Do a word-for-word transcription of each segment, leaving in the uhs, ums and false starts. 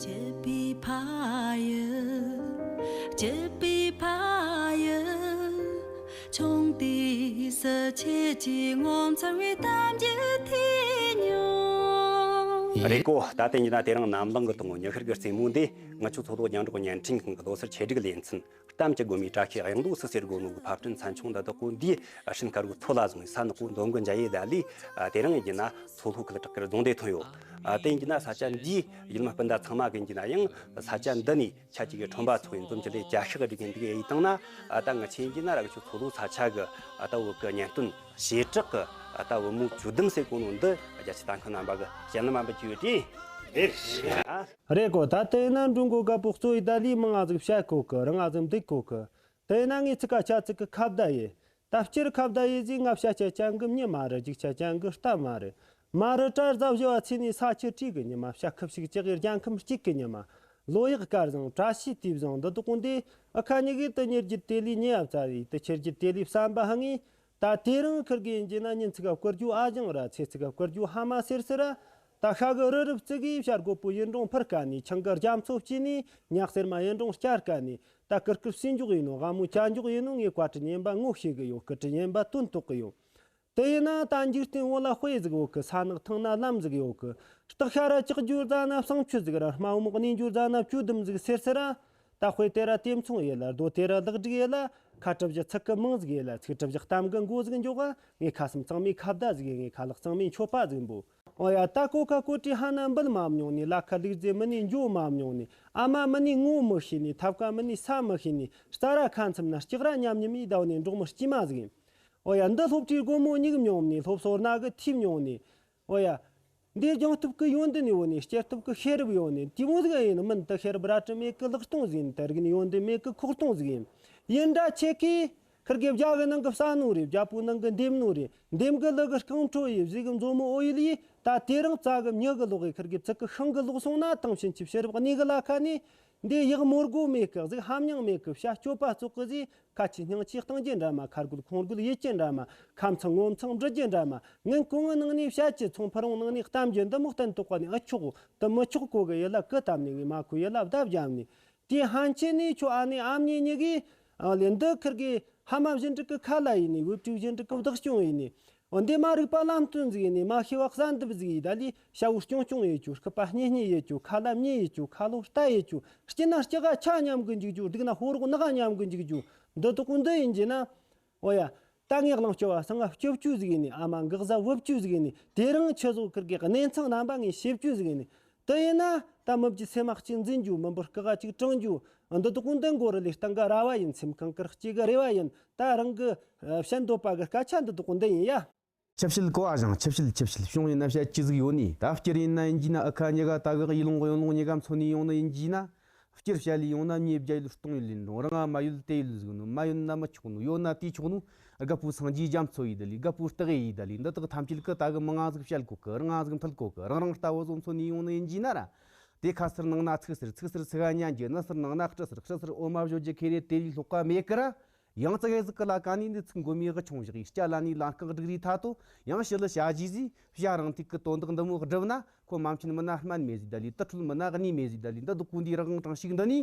སྐྱིད་པའི་ཕ་ཡུལ། སྐྱིད་པའི་ཕ་ཡུལ། ཆུང་དུས་སུ་ཁྱེད་ཀྱིས་ངོ་མཚར་བའི་གཏམ་རྒྱུད་ཐོས་མྱོང་། རེད་གོ། ད་ལྟ་ཡིན་ན་དེ་རིང་ནམ་ལངས་གི་དང་ཉི་ཤར་གི་རྩེ་མོ་འདི། ང་ཆོ་མཚོ་ལྷོ་རྒྱང་སྒྲོག་བརྙན་འཕྲིན་ཁང་གི་ལོ་སར་ཆེད་སྒྲིག་ལེ་ཚན། གཏམ་གྱི་སྒོ་མོའི་བཀྲ་ཤིས་གཡང་ལོ་སི་ཟེར་གོ་ནོ་གི་ཕབ་སྐྲུན་ཚན་ཆུང་འདི་དག་གོ་འདིའི་ཧྲིན་དཀར་བོའི་ཚོ་ལ་བཟུང་ས་ནག་པོ་འདོམ་གི་འཇའ་ཡི་ད་ལི། དེ་རིང་ཡིན་ན་མཚོ་ལྷོ་ཁུལ་བྲག་དཀར་རྫོང་སྡེ་ཐོན་ཡོད། དེ་ཡིན་ན་ས་ཆ་འདིའི་ཡུལ་མི་སྤུན་ཟླ་ཚང་མ་གི་ཡིན་ན་ཡང་ས་ཆ་འདི་ནས་ཆ་གཅིག་གི་ཁྲོན་པ་ཚོ་ཡིན་འཛོམས་ཀྱི་ལས་ཅ་ཤག་གི་འདི་གི་འདི་གི་ཡི་དང་ན། ད་ང་ཆེན་གྱི་ན་ར་གི་ཆུ་མཚོ་ལྷོ་ས་ཆ་གི་ད་བོད་གི་གཉེན་སྟོན་བྱེ་བྲག་གི་ད་བུ་མོ་བཅུ་བདུན་ཟེར་གོ་ནོ་འདི་རྒྱ་ཆེ་ལྟ་མཁན་རྣམ་པ་གི་སྤྱན་ནི་མ་འབུད་ཀྱི་ཡོད་དེ། རེད་གོ། ད་དེ་ན་འགྲོ་མགོ་དཀར་པོ་གཙོ་ཡི་ད་ལི་མང་ང་ཟིག་བཤད་གོ་གི། རང་ང་ཟིག་འདུག་གོ་གི། དེ་ན་ངའི་ཚིག་ཁ་ཆ་ཚིག་གི་ཁ་བརྡ་ཡེ། ད་སྤྱིར་ཁ་བརྡ་ཡེ་ཟིག་ང་བཤད་ཆ་ཅང་གི་མྱི་མ་རེད། རྒྱུག་ཆ་ཅང་གི་རྟ་མ་རེད། མ་རེད་དྲ་རྫ་བཞི་བ་ཚེ་ནས་ས་ཆུ་བྲིས་གི་ཉི་མ། བྱ་ཁུ་ཞིག་ཅི་གི་རྒྱང་ཁམས་གཅིག་གི་ཉི་མ། ལོ་ཡག་སྐལ་བཟང་བཀྲ་ཤིས་དུས་བཟང་འདི་དག་གོ་འདི་ཨ་ཁ་ཉི་གི་དུ་ཉེར་རྒྱུད་དེ་ལི་ཉེ་ཡབ་ཚ་ཡི་དུ་ཆེར་རྒྱུད་དེ་ལི་བསམ་པ་ཧང་ངི། ད་དེ་རིང་ཁིར་གི་ཡིན་གྱི་ན་ཉིན་ཚིག་བསྐུར་རྒྱུ་ཨ་ཞང་ར། ཚེ་ཚིག་བསྐུར་རྒྱུ་ཧ་མ་སེར་སེར་ར། ད་ཤ་གི་རི་རུབ་བརྩི་གི་བྱ་རྒོད་པོ་ཡིན་འབྲོང་འཕུར་དཀའ་ནི། ཆང་གི་རྒྱ་མཚོ་སྐྱེས་ནི་ཉག་སེར་མ་ཡིན་འབྲོང་སྐྱར་དཀའ་ནི། ད་ཀིར་ཀིར་སུས་འཇོག་ཡིན་ནོ། དབང་མོ་ཅ་འཇོག་ཡིན་ནོ། ངས་བཀའ་དྲིན་ཉན་པ་ངོ་ཤེས་གི་ཡོད། སྐུ་དྲིན་ཉན་པ་དོན་རྟོགས་གི་ཡོད། དེ་ཡིན་ན་ད་འཇིག་རྟེན་བོད་ལ་དཔེ་ཟིག་ཡོད་གི། ས་ནག་ཐང་ན་ལམ་ཟིག་ཡོད་གི། སྟག་ཤ་ར་ལྕགས་རྒྱུ་རྫ་ན་བསང་ཆུ་ཟིག་ར། དམའ་བོ་མོག་ནས་འགྱུར་རྫ་ན་བཅུ་བདུན་ཟིག་ཟེར་ཟེར་ར། ད་དཔེ་དེ་ར་དེ་མཚུངས་ཡེ་ལ། རྡོ་དེ་ར་ལག་སྒྲིག་ཡེ་ལ། ཁ་གྲུབ་བཞི་ཚིག་གི་མིང་ཟིག་ཡེ་ལ། ཚིག་གྲུབ་བཞི་གཏམ་གི་མགོ་ཟིག་འཇོག་ག། ངས་ཁ་སེམས་གཙང་མའི་ཁ་བརྡ་ཟིག་ཡེ། ངས་ཁ་ལག་གཙང་མའི་མཆོད་པ་ཟིག་འབུལ། ཨོ་ཡ། ད་གོ་ཁ་གོ་ཁྲི་ཧ་ན་འབུལ་མ་མྱོང་ནི། ལ་ཁ་ལུག་རྫི་མི་ནི་འཇོ་མ་མྱོང་ནི། ཨ་མ་མི་ནི་ངོ་མི་ཤེས་ནི། ཐབ་ཀ་མི་ནི་ས་མི་ཤེས་ནི། རྩྭ་ར་ཁ་མཚམས་ན་ལྕགས་ར་མཉམ་མཉམ་ཡི་ཟླ་བ་ནས་འབྲོག་མི་དཀྱུས་མ་ཟིག་ཡིན། ཨོ་ཡ། འདི་སློབ་གྲྭའི་སྒོ་མོ་སྙེག་མྱོང་ནི། སློབ་གསོ་སྣ་གི་ཐིབ་མྱོང་ནི། ཨོ་ཡ། འདི་སྦྱང་སྟོབས་ཀྱི་ཡོན་ཏན་ཡོད་ནི། སྐྱེ་སྟོབས་ཀྱི་ཤེས་རབ་ཡོད་ནི། དེ་མོ་ཟིག་ཡིན་ནི་མིན། དེ་ཤེས་རབ་རལ་གྲི་མེད་ཀི་ལག་སྟོང་ཟིག་ཡིན། དེ་རིག་ནི་ཡོན་ཏན་མེད་ཀི་ཁོག་སྟོང་ཟིག་ཡིན། ཡིན་འདྲ་ཁྱེད་ཀྱིས་ཁིར་གི་བྱ་གི་ནང་གི་ཟ་ནོ་རེད། བྱ་ཕོ་ནང་གི་འདེམས་ནོ་རེད། འདེམས་གི་ལུ་གི་རྐང་ཁྲོ་ཡི་གཟིག་གི་མཛོ་མོ་ཨོ་ཡི་ལི། ད་དེ་རིང་རྩ་གི་མྱི་གི་ལོག་གི་ཁིར་གི་ཚིག་གི་ཤིང་གི་ལོག་སོང་ན། དེང་ཕྱིན་ཆད་ཕྱི་རབས་གནས་གི་ལ་ཁ་ནས། འདི་ཡག་མོ་སྒོ་མེད་གི། གཟིག་ཧམ་མྱང་མེད་གི། བྱ་སྤྱོད་པ་བཙོག་གི་ཟིག་ཁ་ཆེ་སྙིང་ཆེ་གཏོང་རྒྱུ་འདྲ་མ། ཁ་རྒོད་ཁོང་རྒོད་ཡེད་རྒྱུ་འདྲ་མ། ཁ་མཚང་ངོ་མཚང་འབྲི་རྒྱུ་འདྲ་མ། ངན་གོང་ངི་ནང་ནས་བཤད་ཀྱི། ཚོང་ཕ་རོང་ནང་ནས་གཏམ་རྒྱུ་འདི་མོ་གཏན་དུ་བཀོད་ནས། ཨ་ཆོག་དུ་མི་ཆོག་གོ་གི་ཡིད་ལ་གི་བཏབ་ནས། ངས་མ་ཁུ་ཡིད་ལ་བཏབ་བརྒྱབ་ནས། དེ་ཧན་ཆེ་ནས་ཁྱོད་ཨ་ནེ་ཨ་མྱེས་གཉིས་གིས་ཨ་ལེ་འདི་ཁིར་གི་ཕ་མ་བཞིན་དྲུག་གི་ཁ་ལ་ཡིན་ནས། བུ་ཕྲུག་བཞིན་དྲུག་གི་བདག་སྐྱོང་ཡིན་ནས། འོ་འདི་མ་རིག་པ་ལམ་སྟོན་ཟིག་ཡིན་ནས། མ་ཤེས་པ་གསལ་འདེབས་ཟིག་ཡིན། ད་ལི་ཤ་བོ་སྐྱོང་སྐྱོང་ཡེད་རྒྱུ། སྐུད་པ་སྙེ་སྙེ་ཡེད་རྒྱུ། ཁ་ལ་མྱེ་ཡེད་རྒྱུ། ཁ་ལོ་རྟ་ཡེད་རྒྱུ། སྐྱིད་ན་སྐྱི་ག་ཆ་མཉམ་གི་འཇུག་རྒྱུ། སྡུག་ན་ཕོ་རོག་ནག་མཉམ་གི་འཇུག་རྒྱུ། འདི་དག་གོ་འདི་ཡིན་གྱི་ན། ཨོ་ཡ། ད་ངས་གླང་སྐྱོ་བ་སང་ང་སྐྱོ་བཅུ་ཟིག་ཡིན་ནི། ཨ་མ་འགག་ཟ་བུ་བཅུ་ཟིག་ཡིན་ནི། དེ་རིང་ཆུ་ཟོག་ཁིར་གི་གནས་ཚང་རྣམ་པ་ངས་ཤེས་བཅུ་ཟིག་ཡིན་ནི། དེ་ཡིན་ན་ད་མི་བརྒྱུད་སེམས་མ་གཅིག་འཛིན་རྒྱུ། མི་འབོར་སྐུ་ཁ་གཅིག་དྲང་རྒྱུ། འདི་དག་གོ་འདི་མགོ་རུ་ལས་སྟེང་གི་ར་བ་ཡིན། སེམས་ཁང་དཀར་གཅིག་གི་རེ་བ་ཡིན། ད་རང་གི་བཤད་འདོད་པ་གི་སྐད་ཆ་འདི་དག་གོ་འདི་ཡིན་ཡ། ཆུ་བཤད་གོ་བ་ཞང་། ཆུ་བཤད་ཆུ་བཤད། བྱུང་ཡིན་ན་བཤད་ཅི་ཟིག་ཡོད་ནི། ད་སྤྱིར་ཡིན་ན་ཡིན་གྱི་ན། ཨ་ཁ་ཉི་ག་ད་གི་ཡི་ལུང་གཡོན་ལུང་ཉི་ག་མཚོན་ནི་ཡོང་ནི་ཡིན་གྱི་ན། སྤྱིར་བཤད་ལས་ཡོང་ན། མྱི་བརྒྱ་ཡོད་སྟོང་ཡོད་ལས་འགྲོ། རང་ང་མ་ཡོད་དེ་ཡོད་ཟིག་ནོ། མ་ཡོད་ན་མི་ཆོག་ནོ། ཡོད་ན་དེ་ཆོག་ནོ། རྒད་པོ་སངས་རྒྱས་རྒྱ་མཚོ་ཡི་ད་ལི། རྒད་པོ་སྟག་ཡི་ད་ལི། འདི་དག་ཐམས་ཅད་ཀི་ད་གི་མི་ང་ཟིག་བཤད་གོ་གི། རང་ང་ཟིག་འཕུལ་གོ་གི། རང་རང་ལྟ་བུ་བཟོ་མཚོན་ནི་ཡོང་ནི་ཡིན་གྱི་ན་ར། དེ་ཁ་ཟུར་ནང་ན་ཚིག་ཟུར། ཚིག་ཟུར་ཚིག་ག་ཉན་རྒྱུ། ནི་ཟུར་ནང་ན་སྤྲི་ཟུར། སྤྲི་ཟུར་འོ་མ་བཞོ་རྒྱུ་ཁེ་རེ་དེ་ལི་ལྷོག་ག་མེད་གི་ར། ཡང་ཙི་གེ་ཟིག་གི་ལ་ཀ་ནི་འདི་ཚིག་མགོ་མི་གི་ཆུང་བཞག་ཡི། སྐྱ་ལ་ནི་ལང་ཀག་སྒྲིག་རི་ཐ་ཏོ། ཡང་ཞི་ལི་བྱ་རྒྱུ་ཟིག་བྱ་རང་ཐིག་གི་དོན་དག་འདི་མོ་བསྒྲུབ་ན། ཁོ་མ་མཁྱེན་མི་ན་སྨན་མེད་ཟིག་ད་ལི། དུ་འཁྲུལ་མི་ན་གནས་མེད་ཟིག་ད་ལི། འདི་དག་གོ་འདི་རང་དྲང་ཞིག་འདི་ནི།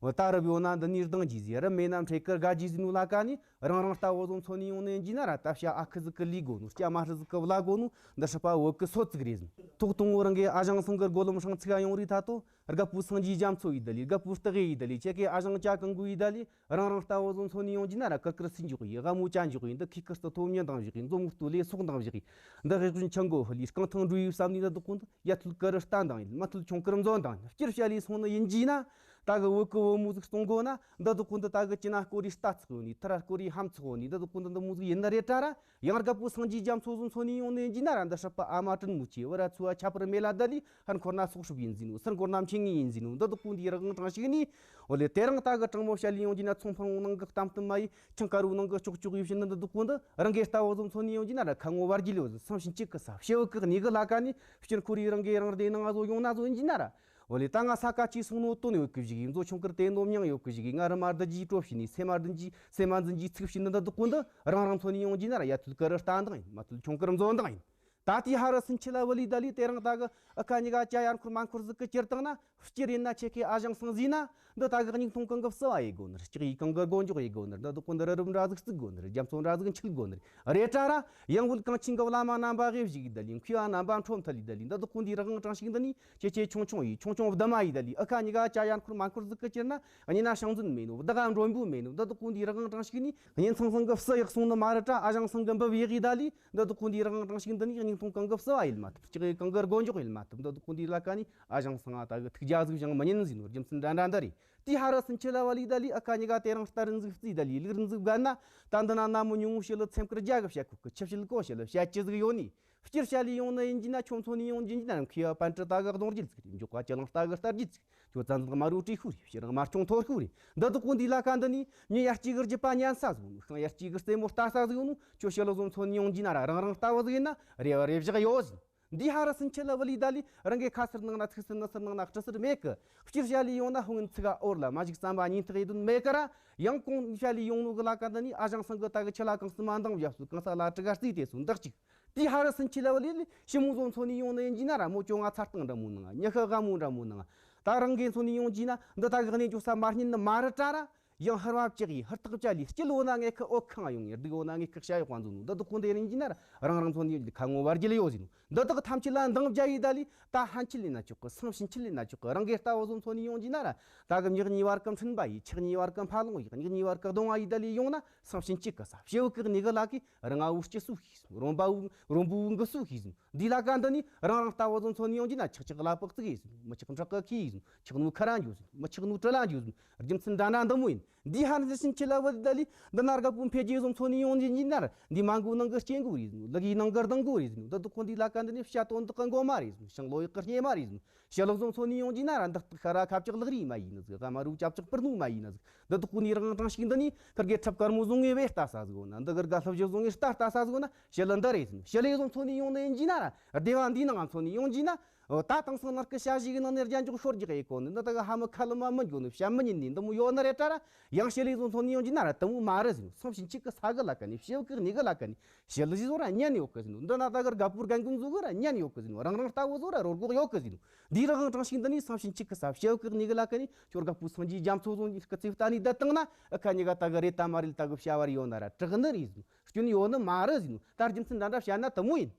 འོ་ད་རབ་ཡོད་ན་འདི་ནི་སྡང་རྒྱུ་ཟིག་རབ་མེད་ན་འཕྲད་ཀི་དགའ་རྒྱུ་ཟིག་ནོ། ལ་ཀ་ནི་རང་རང་ལྟ་བུ་བཟོ་མཚོན་ནི་ཡོང་ནི་ཡིན་གྱི་ན་ར། ད་བྱ་ཨ་ཁུ་ཟིག་གི་ལུས་དགོ་ནོ། སྐྱ་མ་ཧྲི་ཟིག་གི་བླ་དགོ་ནོ། འདི་སྲིད་པ་བོད་གི་སོ་ཚིག་རེད་ཟིན། ཐོག་དང་པོ་རང་གི་ཨ་ཞང་སང་གི་སྒོ་ལམ་སྲང་ཚིག་ག་ཡོང་རི་ཐ་ཏོ། རྒད་པོ་སངས་རྒྱས་རྒྱ་མཚོ་ཡི་ད་ལི། རྒད་པོ་སྟག་ཡི་ད་ལི། ཁྱེད་ཀའི་ཨ་ཞང་ཅ་གང་གོ་ཡི་ད་ལི། རང་རང་ལྟ་བུ་བཟོ་མཚོན་ནི་ཡོང་གྱི་ན་ར། ཀིར་ཀིར་སུ་འཇོག་ཡི། དབང་མོ་ཅ་འཇོག་ཡི། འདི་ཁི་ཀིར་སུ་ཐོབ་ཉན་དང་བཞག་ཡི། མཛོ་མོ་སྟོད་ལས་སོག་དང་བཞག་ཡི། འདི་ཧེ་ཀུན་ཆང་གོ་ཧི་ལི། རྐང་ཐང་འགྲོ་ཡི་བསམ་ནི་ད་དུ་ཀུན་ཏུ། ཡ་ཐུལ་ཀིར་རི་རྟ་འདང་ཡིན། མ་ཐུལ་ཁྱུང་ཀིར་མཛོ་འདང་ཡིན། སྤྱིར་བཤད་ལས་སོང་ནི་ཡིན་གྱི་ན། ད་གི་བོད་གི་བུ་མོ་ཟིག་གཏོང་དགོ་ན། འདི་དག་ཀུན་ཏུ་ད་གི་ཅི་ན་སྐོར་རི་རྟ་ཚག་ཡོད་ནི། ཐ་ར་སྐོར་རི་ཧམ་ཚག་ཡོད་ནི། འདི་དག་ཀུན་ཏུ་འདི་མོ་ཟིག་ཡིན་ནི་རེད་དྲ་ར། ཡང་རྒད་པོ་སངས་རྒྱས་རྒྱ་མཚོ་བཟོ་མཚོན་ནི་ཡོང་ནི་ཡིན་གྱི་ན་ར། འདི་སྲིད་པ་ཨ་མ་དྲིན་མོ་ཆེ། བུ་ར་ཚུ་བ་ཁྱད་པར་མེད་ལ་ད་ལི། ཧར་འཁོར་ན་སོག་ཧྲུབ་ཡིན་ཟིན་ནོ། སུར་འཁོར་ན་མཆེད་ངེས་ཡིན་ཟིན་ནོ། འདི་དག་ཀུན་འདི་རང་དྲང་ཞིག་ནི། འོ་ལེ་དེ་རིང་ད་གི་དྲང་མོ་བཤད་ལས་ཡོང་གྱི་ན། ཚོང་ཕང་ནང་གི་གཏམ་དུ་མ་ཡི། ཆང་དཀར་བོ་ནང་གི་ཅོག་ཅོག་ཡོད་བཞིན་འདི་དག་ཀུན་འདི། རང་གི་ལྟ་བུ་བཟོ་མཚོན་ནི་ཡོང་གྱི་ན་ར། ཁ་ངོ་བར་གྱི་ལོ་ཟིན་བསམ་བཞིན་གཅིག་གི་ས་ཕྱི་བོད་གི་གནས་གི་ལ་ཀ་ནི། སྤྱིར་འཁོར་རི་རང་གི་རང་སྡེ་ནང་ང་བཟོ་ཡོང་ན་བཟོ་ཡིན་གྱི་ན་ར། འོ་ལེ་ད་ང་ས་ཀ་ཅི་སོང་ནོ་དོན་ཡོད་གི་བཞིག་ཡིན། མཛོ་ཆུང་ཀིར་དེ་ནོ་མྱང་ཡོད་གི་བཞིག་ཡིན། ང་རི་མ་རྡུ་ཇི་སྤྲོ་བྱིན་ནི། སེ་མ་རྡུ་ཇི་སེ་མ་རྡུ་ཇི་ཚིག་བྱིན་ནི་འདི་དག་ཀུན་འདི། རང་རང་མཚོན་ནི་ཡོང་གྱི་ན་ར། ཡ་ཐུལ་ཀིར་རི་རྟ་འདང་ཡིན། མ་ཐུལ་ཁྱུང་ཀིར་མཛོ་འདང་ཡིན། ད་ལྟའི་ཧ་རི་སུན་ཆི་ལ་བུ་ལི་ད་ལི་དེ་རིང་ད་གི་ཨ་ཁ་གཉིས་ཀ་ཅ་ཡར་འཁོར་མ་འཁོར་ཟིག་གི་ཅིར་བཏང་ན། སྤྱིར་ཡིན་ན་ཁྱེད་ཀྱི་ཨ་ཞང་སང་ཟིན་ན། འདི་ད་གི་སྙིང་ཐུང་གང་གི་བསུ་བ་ཡེ་དགོ་ནི། ལྕགས་ཡིས་གང་གི་སྒོ་འཇོག་ཡེ་དགོ་ནི། འདི་དག་ཀུན་འདི་རི་རབ་འདྲ་ཟིག་བརྩིགས་དགོ་ནི། རྒྱ་མཚོ་འདྲ་ཟིག་འཁྱིལ་དགོ་ནི་རེད་དྲ་ར། ཡང་བོད་གངས་ཅན་གི་བླ་མ་རྣམ་པ་དབུས་བཞུགས་ཡི་ད་ལི། མཁས་པ་རྣམ་པ་འཕྲོ་མཐུད་ཡི་ད་ལི། འདི་དག་ཀུན་འདི་རང་དྲང་ཞིག་འདི་ནི་ཁྱེད་ཆེ་ཆུང་ཆུང་ཡི་ཆུང་ཆུང་བདུད་མ་ཡི་ད་ལི། ཨ་ཁ་གཉིས་ཀ་ཅ་ཡར་འཁོར་མ་འཁོར་ཟིག་གི་ཅིར་ན། གཉིས་ན་ཤང་འཛིན་མེད་ནོ། བདག་ག་མགྲོན་པོ་མེད་ནོ། འདི་དག་ཀུན་འདི་རང་དྲང་ཞིག་ནི་གཉེན་ཚང་ཚང་གི་བསུ་ཡག་སོང་ནི་མ་རེད་དྲ། ཨ་ཞང་སང་གི་འབུབ་ཡག་ཡི་ད་ལི། འདི་དག་ཀུན་འདི་རང་དྲང་ཞིག་འདི་ནི་སྙིང་ཐུང་གང་གི་བསུ་བ་ཡེད་མ་ཐུབ། ལྕགས་ཡིས་གང་གི་སྒོ་འཇོག་ཡེད་མ་ཐུབ། འདི་དག་ཀུན་འདི་ལ་ཀ་ནི་ཨ་ཞང་སང་ང་ད་གི་ཐུགས་རྒྱལ་ཟིག་ཞང་མི་ཉན་ཟིན་ནོ། རྒྱུ་མཚན་འདྲ་འདྲ་འདི་རེད། དེའི་ཧ་རི་སུན་ཆི་ལ་བུ་ལི་ད་ལི་ཨ་ཁ་གཉིས་ཀ་དེ་རིང་སྟ་རི་འཛུགས་རྩིས་ད་ལི་ལུག་རི་འཛུགས་བརྒལ་ན། ད་འདི་ན་ན་མོ་ཉུང་ངུ་ཞི་ལི་ཚེམ་དཀར་རྒྱ་གི་བཤད་ཁུག་གི་ཆི་བཤད་གོ་ཞི་ལི་བཤད་ཅི་ཟིག་ཡོད་ནི། སྤྱིར་བཤད་ལི་ཡོང་ནི་ཡིན་གྱི་ན་ཁྱོད་མཚོན་ནི་ཡོང་གྱི་ན་མཁས་པ་པཎ་ཏྲི་ད་གི་རྡུང་རྒྱུ་ཟིག་རེད། འཇོག་པ་ཅི་ལང་ལྟ་གི་ལྟ་རྒྱུ་ཟིག་ཁྱོད་བཙན་འཛུལ་དམར་རོ་བྲིས་ཤུ་རེད། ཕྱི་རང་དམར་ཆུང་ཐོར་ཤུ་རེད། འདི་དག་ཀུན་འདི་ལ་ཀ་འདི་ནི་མྱི་ཡར་སྐྱེས་གི་རྒྱུད་པ་ཉན་ས་ཟིག་ནོ། ཤིང་ཡར་སྐྱེས་གི་རྩེ་མོ་ལྟ་ས་ཟིག་ནོ། ཁྱོད་ཞི་ལི་བཟོ་མཚོན་ནི་ཡོང་གྱི་ན་ར་རང་རང་ལྟ་བུ་ཟིག་ཡིན་ན་རེ་བ་རེ་བཞག་ཡོད་ཟིན། འདི་ཧ་རི་སུན་ཆི་ལ་བུ་ལི་ད་ལི་རང་གི་ཁ་ཟུར་ནང་ན་ཚིག་ཟུར་ནི་ཟུར་ནང་ན་སྤྲི་ཟུར་མེད་གི། སྤྱིར་བཤད་ལི་ཡོང་ན་ཧུང་ཚིག་ག་འོར་ལ་མ་ཞིག་བསམ་པ་ཉིན་ཐག་ཡི་དོན་མེད་གི་ར། ཡང་གོང་བཤད་ལི་ཡོང་ནོ་གི་ལ་ཀ་འདི་ནི་ཨ་ཞང་སང་གི་ད་གི་ཆི་ལ་གང་སུ་མ་འདང་བཞག་སུ་གང་ས་ལ་དྲི་ག་རྩིས་དེ་སུ་འདག་ཅིག་དེའི་ཧ་རི་སུན་ཆི་ལ་བུ་ལི་ལི་ཞི་མོ་བཟོ་མཚོན་ནི་ཡོང་ནི་ཡིན་གྱི་ན་ར་མོ་ཅོ་ང་ཚར་སྟངས་འདྲ་མོ་ནང་ང་ཉི་ཤུ་ག་མོ་འདྲ་མོ་ནང་ང་། ད་རང་གི་མཚོན་ནི་ཡོང་གྱི་ན་འདི་ད་གི་གནས་འཇོག་ས་མ་རྙིང་ནི་མ་རེད་དྲ་ར། ཡང་ཧར་བབ་ཅིག་ཡིན། ཧུར་ཐག་བཅའ་ལི་སྐྱིད་ལོ་ན་ངས་ཁི་ཨོ་ཁང་ཡོང་ངེ་སྡུག་ལོ་ན་ངས་ཁི་ཤ་ཡོག་པ་འཛུགས་ནོ། འདི་དག་ཁོང་དེ་རིང་གྱི་ན་ར་རང་རང་ཚོ་ནི་ཁ་ངོ་བར་གྱི་ལ་ཡོད་ཟིན་ནོ། འདི་དག་ཐམས་ཅད་ལ་འདང་བརྒྱ་ཡི་ད་ལི་ད་ཧན་ཆི་ལི་ན་ཆོག་གི། སང་ཕྱིན་ཆི་ལི་ན་ཆོག་གི། རང་གི་ལྟ་བུ་བཟོ་མཚོན་ནི་ཡོང་གྱི་ན་ར་ད་གི་མྱག་གཉིས་བར་གི་མཁྲིན་པ་ཡི། ཆག་གཉིས་བར་གི་ཕ་ལོང་ཡི། གཉིག་གཉིས་བར་གི་གདོང་བ་ཡི་ད་ལི་ཡོང་ན་སང་ཕྱིན་གཅིག་གི་ས་ཕྱེ་བུ་གི་གནས་གི་ལ་གི་རང་ཨ་བུ་སྐྱི་སུ་ཤི་ཟིན། རོམ་པ་བུ་རོམ་བུ་བུ་གི་སུ་ཤི་ཟིན། འདི་ལ་ཀ་འདི་ནི་རང་རང་ལྟ་བུ་བཟོ་མཚོན་ནི་ཡོང་གྱི་ན་ཆག་ཆག་ལ་པག་ཙིག་ཡིན་ཟིན། མི་ཆག་འཕྲག་གི་ཁི་ཡིན་ཟིན། ཆག་ནུ་ཁ་ར་འཇུ་ཟིན། མི་ཆག་ནུ་གྲི་ལ་འཇུ་ཟིན། རྒྱུ་མཚན་འདྲ་འདྲ་འདི་མོ་ཡིན། འདི་ཧ་ནི་སུན་ཆི་ལ་བུ་ལི་ད་ལི་འདི་ན་རྒད་པོ་འཕེལ་རྒྱས་བཟོ་མཚོན་ནི་ཡོང་གྱི་ན་ར་འདི་མ་མགོ་ནང་གི་སྐྱེ་མགོ་རེད་ཟིན། ལུག་ཡི་ནང་གི་ལྡང་མགོ་རེད་ཟིན། འདི་དག་ཀུན་འདི་ལ་ཀ་འདི་ནི་བཤད་དོན་དག་གི་མགོ་མ་རེད་ཟིན། ཤིང་ལོ་ཡི་གི་སྙེ་མ་རེད་ཟིན། ཞི་ལུ་བཟོ་མཚོན་ནི་ཡོང་གྱི་ན་ར་འདི་སྟག་ཤ་ར་ཁ་བཅག་ལག་རིས་མ་ཡིན་ནི་ཟིག་ག་མ་རུ་ཅབ་ཅག་པུར་ནུ་མ་ཡིན་ནི་ཟིག་འདི་དག་ཀུན་ནི་རང་དྲང་ཞིག་འདི་ནི་ཁིར་གི་ཁྲབ་དཀར་མོ་བཟུང་ངེ་བས་ལྟ་ས་ཟིག་ཡོད་ན། འདི་གི་རྒད་ལྷ་བཞི་བཟུང་ངེ་ལྟ་ལྟ་ས་ཟིག་ཡོད་ན། ཞི་ལུ་འདི་རེད་ཟིན། ཞི་ལུ་བཟོ་མཚོན་ནི་ཡོང་ནི་ཡིན་གྱི་ན་ར་སྡེ་བ་འདིའི་ནང་མཚོན་ནི་ཡོང་གྱི་ན། ད་དེང་སང་ནར་གི་ཞ་ཞིག་གི་ནང་ནས་རྒྱན་འཇོག་ཤོར་རྒྱག་ཡེ་གོ་ནི་འདི་ད་གི་ཧ་མི་ཁ་ལི་མ་མི་འགྱོ་ནི་བཤད་མི་ཉན་ནི་འདི་མོ་ཡོད་ནི་རེད་དྲ་ར། ཡང་ཞི་ལུ་བཟོ་མཚོན་ནི་ཡོང་གྱི་ན་ར་དེ་མོ་མ་རེད་ཟིན། སང་ཕྱིན་གཅིག་གི་ས་གི་ལ་ཀ་ནི་ཕྱེ་བུ་གི་གནས་གི་ལ་ཀ་ནི་ཞི་ལུ་ཞི་བཟོ་ར་ཉན་ཡོད་གི་ཟིན། འདི་ན་ད་གི་རྒད་པོ་རྒན་རྒོན་བཟོ་གི་ར་ཉན་ཡོད་གི་ཟིན། རང་རང་ལྟ་བུ་བཟོ་ར་རོ་སྒོག་ཡོད་གི་ཟིན། འདི་རང་དྲང་ཞིག་འདི་ནི་སང་ཕྱིན་གཅིག་གི་ས་ཕྱེ་བུ་གི་གནས་གི་ལ་ཀ་ནི་ཁྱོད་རྒད་པོ་སངས་རྒྱས་རྒྱ་མཚོ་བཟོ་ནི་གི་ཚེ་བལྟ་ནི་ད་བཏང་ན་ཨ་ཁ་གཉིས་ཀ་ད་གི་རེད་ད་མ་རེད་ད་གི་བྱ་བ་རེ་ཡོད་ན་ར་དྲག་ནི་རེད་ཟིན། སྐྱོན་ཡོད་ནི་མ་རེད་ཟིན། ད་རྒྱུ་མཚན་འདྲ་འདྲ་བཤད་ན་དེ་མོ་ཡིན།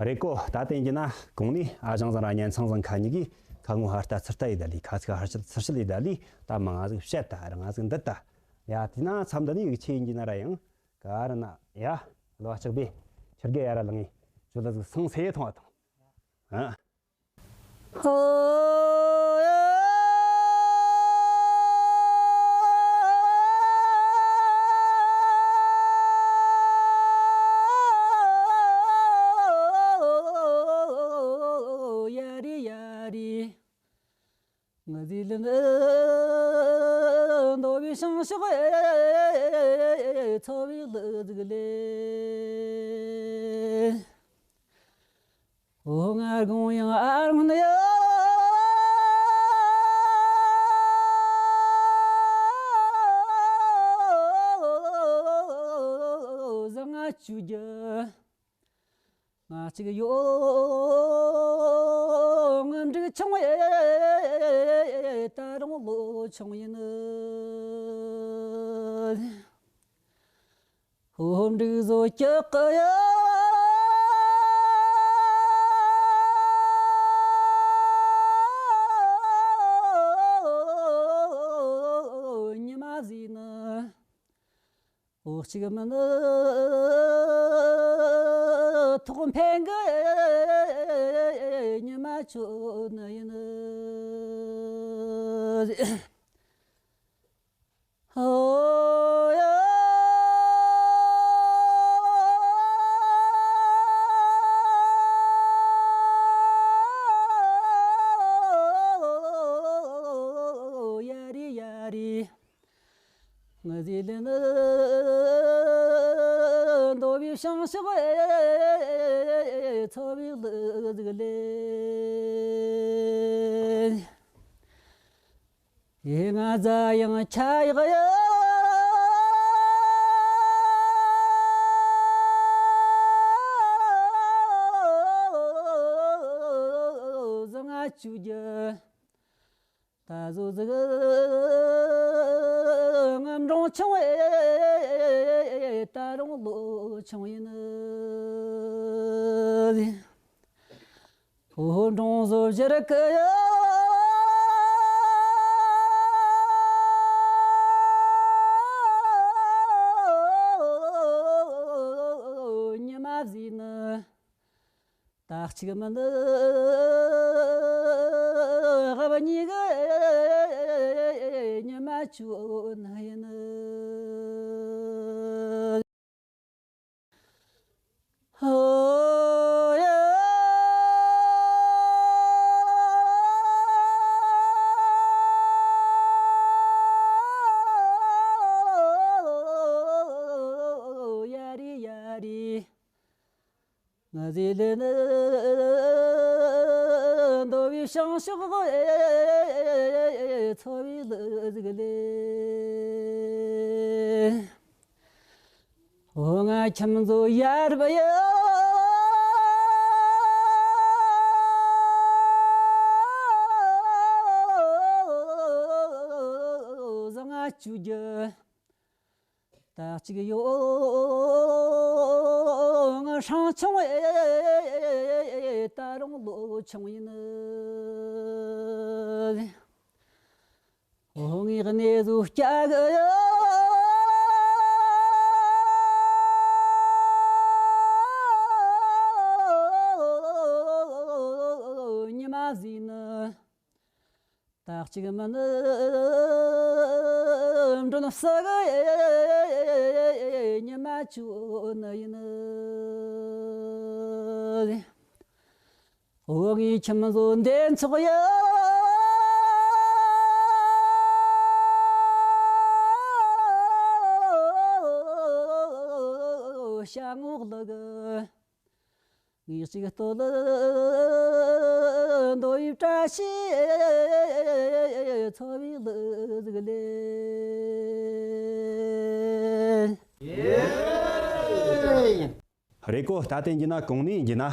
རེད་གོ། ད་བསྟན་གྱི་ན་གོང་ནས་ཨ་ཞང་ཚང་ར་གཉེན་ཚང་ཚང་ཁ་གཉིས་ཀྱིས་ཁ་ངོ་ཧར་ལྟ་ཚུར་ལྟ་ཡི་ད་ལི། ཁ་ཚིག་ཧར་ཤད་ཚུར་ཤད་ཡི་ད་ལི། ད་མ་ང་ཟིག་བཤད་ད་ར་ང་ཟིག་འདི་ད། ཡ་དེ་ན་མཚམས་འདི་ནས་ཡིག་ཆེ་ཡིན་གྱི་ན་ར་ཡང་ག་ར་ན་ཡ་ལོ་ལྕགས་པས་ཕྱིར་རྒྱལ་ཡ་ར་ལངས་ངས་ཇོ་ལ་ཟིག་སང་སེ་ཐོང་བ་དང་། ཨ། ཧོ། ཡ་རེ་ཡ་རེ། ང་ཟི་ལི་ནི་འདོ་བའི་ཤང་ཤོག་ཚོ་བའི་ལི་ཟིག་ལེ། འོ་ང་དགོང་ཡང་ཨ་རང་ནི་ཡ། བཟང་ང་བཅུ་རྒྱུ་ང་གཅིག་ཡོད། ང་འབྲིག་ཆུང་ཡེ་ད་རུང་ལོ་ཆུང་ཡིན། ཧོ་འབྲུག་བཟོ་སྐྱག་གི་ཡ། ཉི་མ་ཟིག་ནི་འོ་གཅིག་མིན་ཐོག་འཕེན་གི་ཉི་མ་ཆོད་ནི་ཡིན། ཨོ་ཡ། ཡ་རེ་ཡ་རེ། ང་ཟི་ལི་ནི་འདོ་བའི་ཤང་ཤོག་ཚོ་བའི་ལི་ཟིག་ལེ། ཡེ་ང་ཛ་ཡང་ཆ་ཡག་ཡ། བཅུ་བརྒྱད། ད་གཟོད་ཟིག་ངམ་འབྲོང་ཆུང་བས་ད་རུང་ལོ་ཆུང་ཡིན། ཨོ་འབྲོང་བཟོ་བཞིར་གི་ཉི་མ་བཟས་ནི། ད་གཅིག་མིན་ཨ་བ་གཉིས་ཀྱི་ཉི་མ་བཅུ་ན་ཡིན། ཧོ་ཡ། ཡ་རི་ཡ་རི། ང་ཟེར་ལེ་ནི་འདོ་བའི་བྱང་ཕྱོགས་ཚོ་བའི་ལུ་ཟིག་ལེ། འོ་ང་ཁྱིམ་ཚོ་ཡར་བ་ཡ། བཟང་ང་བཅུ་རྒྱུ། ད་གཅིག་ཡོང་ཧྲང་ཆུང་བས་ད་རུང་ལོ་ཆུང་ཡིན། འོ་ངའི་གནས་བཟོ་སྐྱ་གི་ཉི་མ་བཟས་ནི། ད་གཅིག་མིན་མགྲོན་བསུ་གི་ཉི་མ་བཅུ་ནི་ཡིན། འོ་ངའི་ཁྱིམ་བཟོ་འདེན་ཚོགས་ཡ། ཤ་ངོགས་ལུ་གི། ངས་གཅིག་ལྟོ་ལ་འདོ་ཡི་བཀྲ་ཤིས་འཚོ་བའི་ལུ་ཟིག་ལེ། རེད་གོ། ད་དེ་ཡིན་ན་གོང་ནས་ཡིན་ན་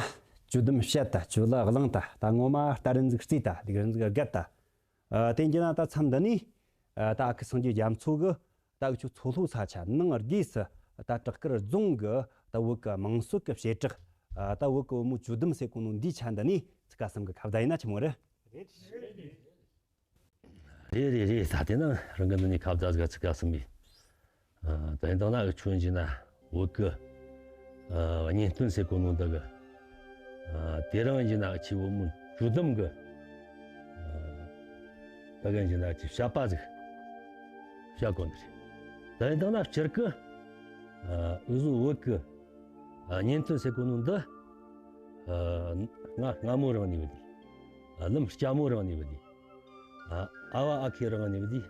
ཇོ་དུམ་བཤད་ད། ཇོ་ལ་གླེང་ད། ད་ངོ་མ་སྟ་རེ་ཟིག་རྩིས་ད། ལིག་རེ་ཟིག་བརྒལ་ད། ཨ། དེ་ཡིན་ན་ད་མཚམས་འདི་ནས། ཨ། ད་ཨ་ཁུ་སངས་རྒྱས་རྒྱ་མཚོ་གི། ད་འུ་ཆོ་མཚོ་ལྷོ་ས་ཆ་ནང་སྒོས་སུ་ད་བྲག་དཀར་རྫོང་གི་ད་བོད་ཀྱི་དམངས་སྲོལ་གྱི་བྱེ་བྲག་ད་བོད་ཀྱི་བུ་མོ་ཇོ་དུམ་ཟེར་གོ་ནོ་འདིའི་ཆ་འདི་ནས་ཚིག་ཁ་གསུམ་གྱི་ཁ་བརྡ་ཡིན་ན་ཆི་མོ་རེད། རེད་རེད་རེད། ད་དེ་ན་རང་གི་འདི་ནས་ཁ་བརྡ་ཟིག་ཚིག་ཁ་གསུམ་པས། ད་ཡིན་དང་ན་འུ་ཆོ་ཡིན་ན་བོད་ཀྱི་གཉེན་སྟོན་ཟེར་གོ་ནོ་འདི་གི། དེ་རིང་ཡིན་ན་འུ་ཆོའི་བུ་མོ་ཇོ་དུམ་གི། ད་གིན་ཡིན་ན་ཅིག་བཤད་པ་ཟིག་བཤད་གོ་ནི་རེད། ད་ཡིན་དང་ན་སྤྱིར་གི། འུ་ཟོ་བོད་ཀྱི་གཉེན་སྟོན་ཟེར་གོ་ནོ་འདི། སྔ་སྔ་མོ་རང་ནས་བུད་དེ། ལམ་སྐྱ་མོ་རང་ནས་བུད་དེ། ཨ་བ་ཨ་ཁུ་རང་ནས་བུད་དེ།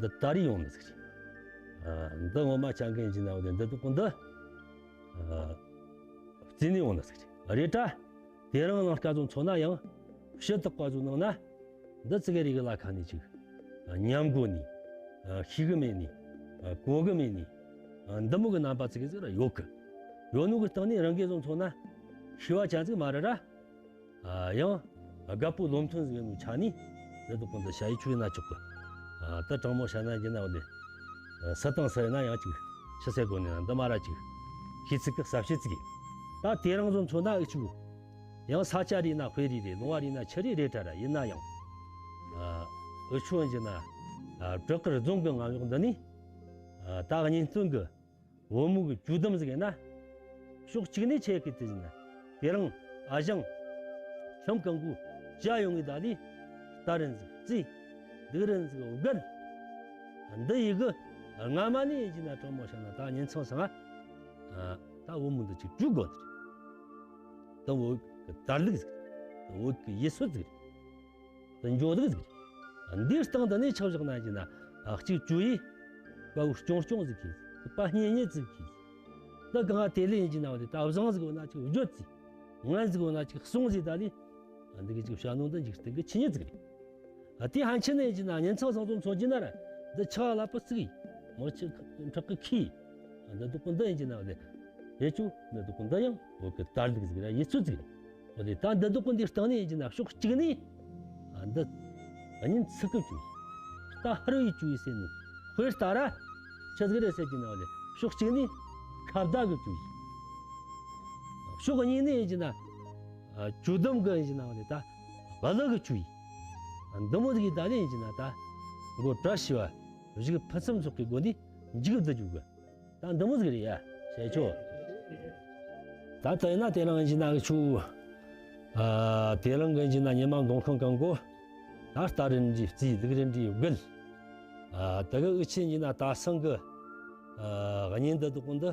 འདི་ད་རེས་ཡོང་ནི་ཟིག་རེད། འདི་ངོ་མ་ཅང་གིན་ཡིན་ན་བུད་དེ་འདི་དུ་གོ་འདི། རྩིས་ནས་ཡོང་ནི་ཟིག་རེད། རེད་དྲ། དེ་རིང་ནངས་ཀ་ཚོ་མཚོན་ན་ཡང་ཕྱི་ཐོག་པ་ཚོ་ནང་ན་འདི་ཙི་གེ་རིག་གི་ལ་ཁ་ནས་ཅིག་ཉམས་དགོས་ནི། ཤེས་གི་མེད་ནི། གོ་གི་མེད་ནི། འདི་མོ་གི་རྣམ་པ་ཙི་གེ་ཟིག་ར་ཡོད་གི། ཡོད་ནོ་གི་སྟེང་ནས་རང་གི་ཚོ་མཚོན་ན་ཤེས་པ་ཅན་ཟིག་མ་རེད་ར། ཡང་རྒད་པོ་བློ་མཐུན་ཟིག་ཡིན་ནོ་ཆ་ནས་འདི་དུ་གོ་འདི་ཞ་ཡི་ཆུ་ཡིན་ན་ཆོག་གི། ད་དྲང་མོ་བཤད་ན་ཡིན་ན་འོ་དེ། སུ་དང་སུ་ཡིན་ན་ཡང་ཅིག་ཕྱི་གསལ་སྒོ་ནས་ན་འདི་མ་ར་ཅིག་ཤེས་ཚིག་གི་གསལ་བཤད་ཚིག་གི། ད་དེ་རིང་བཟོ་མཚོན་ན་འུ་ཆོ། ཡང་ས་ཆ་རེ་ན་དཔེ་རེ་རེད། ལུང་བ་རེ་ན་ཆུ་རེ་རེད་དྲ་ར། ཡིན་ན་ཡང་། འུ་ཆོ་ཡིན་ན་བྲག་དཀར་རྫོང་གི་ངམ་ཡོག་འདི་ནས། ད་གཉེན་སྟོན་གི་བུ་མོ་གི་ཇོ་དུམ་ཟིག་ཡིན་ན། ཕྱོགས་གཅིག་ནས་ཆེ་གི་དེ་ཡིན་ན། དེ་རིང་ཨ་ཞང་ཁྱིམ་གང་གོ་ཅ་ཡོང་གི་ད་ལི་སྟ་རན་ཟིག་རྩིས། སྡིག་རན་ཟིག་བརྒལ། འདི་ཡི་གི་སྔ་མ་ནས་ཡིན་གྱི་ན་དྲང་མོ་བཤད་ན་ད་གཉེན་ཚང་སང་ང་ད་བུ་མོ་འདི་ཅིག་བཅུག་དགོས་ནི་རེད། ད་བོད་ཀྱི་དར་ལུགས་ཟིག་རེད། བོད་ཀྱི་ཡུལ་སྲོལ་ཟིག་རེད། དུ་འཇོག་ལུགས་ཟིག་རེད། འདིའི་སྟེང་དུ་ནས་ཆགས་བཞག་ན་ཡིན་ན་གཅིག་བཅོས་ཡིས་དཔའ་བོ་སྐྱོང་སྐྱོང་ཟིག་གིས་དཔའ་བརྙེས་བརྙེས་ཟིག་གིས། དུ་གང་དེ་ལས་ཡིན་གྱི་ན་བ་དེ་ད་བཟང་ཟིག་བོ་ན་གཅིག་བརྗོད་ཟིག་ངན་ཟིག་བོ་ན་གཅིག་གསུང་ཟིག་ད་ལས། འདི་གི་གཅིག་བྱ་ནོ་འདི་འཇིག་རྟེན་གྱི་ཆི་ཉིད་ཟིག་རེད། དེ་ཧན་ཆི་ནས་ཡིན་གྱི་ན་གཉེན་ཚང་བཟང་བཙོང་ཚོང་གྱི་ན་ར་འདི་ཆགས་ལ་པོ་ཟིག་ཡིན། མོ་ཆི་ཁྲག་གི་ཁི། འདི་དུ་ཀུན་ད་ཡིན་གྱི་ན་བ་དེ། ཡེ་ཆུ་འདི་དུ་ཀུན་ད་ཡང་བོད་ཀྱི་དར་ལུགས་ཟིག་ར་ཡིད་ཚུལ་ཟིག་རེད། འོ་དེ་ད་འདི་དུ་ཀུན་འདི་སྟེང་ནས་ཡིན་གྱི་ན་ཕྱོགས་གཅིག་ནས། འདི་གཉིས་ཚིག་གི་བཅུ་ཡིས། ད་ཧར་བའི་བཅུ་ཡིས་ཟེར་ནོ། དཔེ་ལྟར་ཆི་ཟིག་རེད་ཟེར་གྱི་ན་བ་ལེ། ཕྱོགས་གཅིག་ནས་ཁ་བརྡ་གི་བཅུ་ཡིས། ཕྱོགས་གཉིས་ནས་ཡིན་གྱི་ན་ཨ་གྱོད་དམ་གི་ཡིན་གྱི་ན་བ་ལེ། ད་བ་ལི་གི་བཅུ་ཡིས། འདི་མོ་ཟིག་གི་ད་ལེ་ཡིན་གྱི་ན་ད་མགོ་བཀྲ་ཤིས་པ་གཞུག་ཕུན་སུམ་ཚོགས་ཀྱི་སྒོ་ནས་མཇུག་བསྡུ་རྒྱུ་གི། ད་འདི་མོ་ཟིག་རེད་ཡ། བྱས་ཆོག་ད་ལྟ་ཡིན་ན་དེ་རིང་ཡིན་གྱི་ན་གི་ཆུ། ཨ་དེ་རིང་གི་ཡིན་གྱི་ན་ཉི་མ་འདོན་ཁང་གང་གོ། ད་རྟ་རིན་འདྲའི་རྩིས་ལུག་རིན་འདྲའི་བརྒལ། ཨ་དེ་གི་འུ་ཆེ་ཡིན་གྱི་ན་ད་སང་གི་ཨ་གཉེན་འདི་དག་འདི།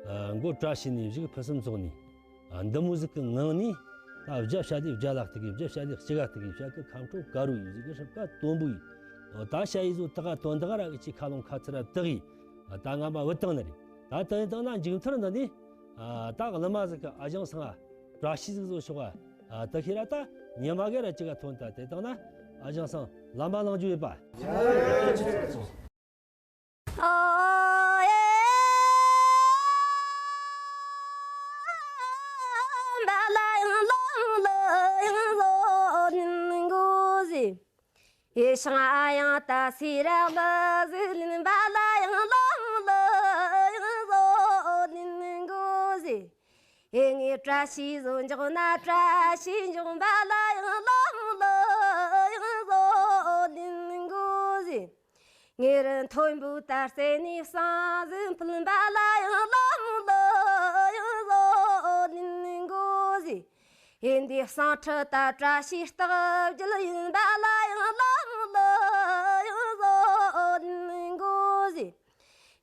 ཨ་མགོ་བཀྲ་ཤིས་ནས་གཞུག་ཕུན་སུམ་ཚོགས་ནས། ཨ་འདི་མོ་ཟིག་གི་ངང་ནས་ད་བརྒྱ་བྱ་དེ་བརྒྱ་ལ་གཏུག་གི། བརྒྱ་བྱ་དེ་གཅིག་ག་གཏུག་གི། བྱ་གི་ཁམས་ཁྲོ་དཀར་རུ་ཡིན་ཟིག་གི་སྲིབ་ཀ་དོན་པོ་ཡིན། ད་བྱ་ཡི་བཟོ་དག་ག་དོན་དག་ར་གི་ཆེ་ཁ་ལོང་ཁ་ཚིག་ར་དག་ཡིན། ད་ང་མ་བུད་བཏང་ནི་རེད། ད་དེ་ཡིན་བཏང་ན་མཇུག་མཐར་འདི་ནི། ད་གླུ་མ་ཟིག་གི་ཨ་ཞང་སང་ང་བཀྲ་ཤིས་ཟིག་བཟོ་ཤོག་ཨ་ད་ཁྱེད་ར་ད་ཉི་མ་གི་ར་གཅིག་ག་ཐོན། ད་དེ་བཏང་ན་ཨ་ཞང་སང་ལམ་པ་ལང་རྒྱུ་ཡོད་པ། ངས་བཀྲ་ཤིས་བཟོ་འཇོག་ན་བཀྲ་ཤིས་འཇོག་འབའ་ལ་ཡང་ལོ་ལོ་ཡང་བཟོ་ལེན་དགོས་ཟེར། ངེད་རང་མཐོན་པོ་ད་རྩེ་ནས་བསང་ཟིན་ཕུལ་འབའ་ལ་ཡང་ལོ་ལོ་ཡང་བཟོ་ལེན་དགོས་ཟེར། ཡིན་འདི་བསང་ཁྲི་ད་བཀྲ་ཤིས་རྟགས་བརྒྱད་ཡིན་འབའ་ལ་ཡང་ལོ་ལོ་ཡང་བཟོ་ལེན་དགོས་ཟེར།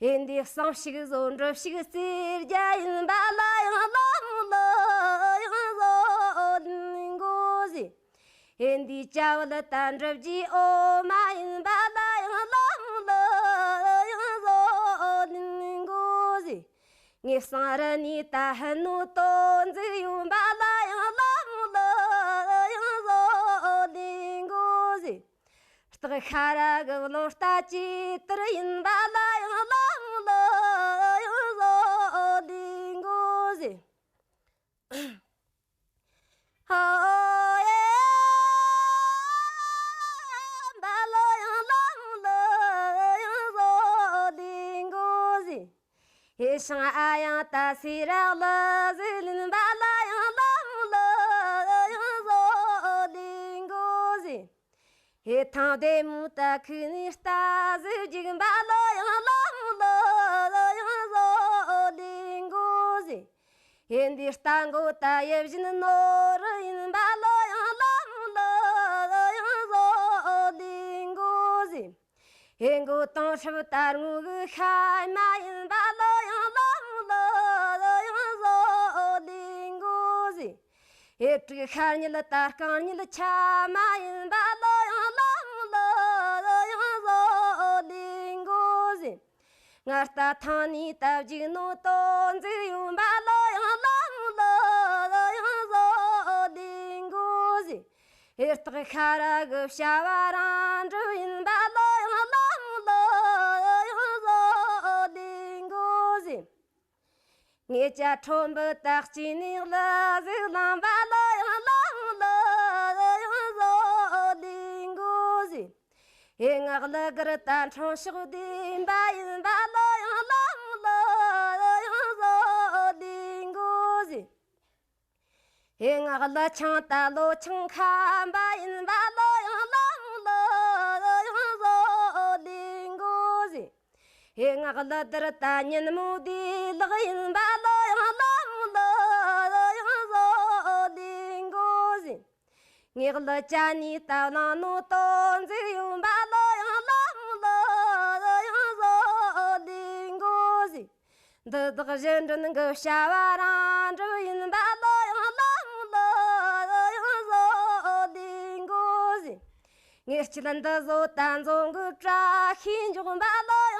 ཡིན་འདི་བསང་ཞིག་བཟོ་འགྲུབ་ཞིག་རྩེ་རྒྱ་ཡིན་འབའ་ལ་ཡང་ལོ་ལོ་ཡང་བཟོ་ལེན་དགོས་ཟེར། ཡིན་འདི་ཅ་བལ་ད་འགྲུབ་རྒྱུའི་འོ་མ་ཡིན་འབའ་ལ་ཡང་ལོ་ལོ་ཡང་བཟོ་ལེན་དགོས་ཟེར། ངས་བསང་རི་ནས་ད་ཧན་ནོ་དོ་འཛིག་ཡོང་འབའ་ལ་ཡང་ལོ་ལོ་ཡང་བཟོ་ལེན་དགོས་ཟེར། སྟག་ཤ་ར་གི་བློན་རྟ་ཅི་ལྟར་ཡིན་པ་ལ་ཡང་ལོ་ལོ་ཡང་བཟོ་ལེན་དགོས་ཟེར། ཧོ་ཡེ་པ་ལོ་ཡང་ལོ་ལོ་ཡང་བཟོ་ལེན་དགོས་ཟེར། ཧེ་ཤང་ཨ་ཡང་ད་སི་རག་ལ་ཟིག་ལིན་པ་ལ་ཡང་ལོ་ལོ་ཡང་བཟོ་ལེན་དགོས་ཟེར། ཧེ་ཐང་བདེ་མོ་ད་ཁུ་ནི་རྟ་ཟིག་རྒྱུག་པ་ལོ་ཡང་ལོ་ལོ་ཡང་བཟོ་ལེན་དགོས་ཟེར། ཧེ་འདི་རྟ་མགོ་ད་ཡབ་བཞིན་ནོར་ཡིན་པ་ལོ་ཡང་ལོ་ལོ་ཡང་བཟོ་ལེན་དགོས་ཟེར། ཧེ་མགོ་དང་སྲབ་ད་རྔུལ་གི་ཤ་མ་ཡིན་པ་ལོ་ཡང་ལོ་ལོ་ཡང་བཟོ་ལེན་དགོས་ཟེར། ཧེ་དྲུག་ཤར་ཉིད་ད་རྐང་ཉིད་ཆ་མ་ཡིན་པ་ལོ་ཡང་ལོ་ལོ་ཡང་བཟོ་ལེན་དགོས་ཟེར། ང་རྟ་ཐང་ནས་ད་བརྒྱུགས་ནོ་དོ་འཛིག་ཡོང་པ་ལོ་ཡང་ལོ་ལོ་ཡང་བཟོ་ལེན་དགོས་ཟེར། ཧེ་སྟག་ཤ་ར་གི་བྱ་བ་རང་འགྲུབ་ཡིན་པ་ལོ་ཡང་ལོ་ལོ་ཡང་བཟོ་ལེན་དགོས་ཟེར། ངེད་ཅག་ཁྲོམ་བུ་ད་སྐྱེས་ནས་ལ་ཟིག་ལངས་པ་ལོ་ཡང་ལོ་ལོ་ཡང་བཟོ་ལེན་དགོས་ཟེར། ཧེ་ངག་ལ་གར་ད་འཕྲང་ཤོག་བདེན་པ་ཡིན་པ་ལོ་ཡང་ལོ་ལོ་ཡང་བཟོ་ལེན་དགོས་ཟེར། ཧེ་ངག་ལ་ཆང་ད་ལོ་ཆང་ཁམ་པ་ཡིན་པ་ལོ་ཡང་ལོ་ལོ་ཡང་བཟོ་ལེན་དགོས་ཟེར། ཧེ་ངག་ལ་དར་ད་ཉིན་མོ་བདེ་ལེགས་ཡིན་པ་ལོ་ཡང་ལོ་ལོ་ཡང་བཟོ་ལེན་དགོས་ཟེར། ངེད་ལ་ཅ་ནི་ད་ནང་ནོ་དོ་འཛིག་ཡོང་པ་ལོ་ཡང་ལོ་ལོ་ཡང་བཟོ་ལེན་དགོས་ཟེར། འདི་དག་གཞན་དྲིན་གི་བྱ་བ་རང་འགྲུབ་ཡིན་པ་ལོ་ཡང་ལོ་ལོ་ཡང་བཟོ་ལེན་དགོས་ཟེར། ངས་སྐྱིད་འདི་བཟོ་ད་འཛོམས་གི་བཀྲ་ཤིས་འཇོག་པ་ལོ་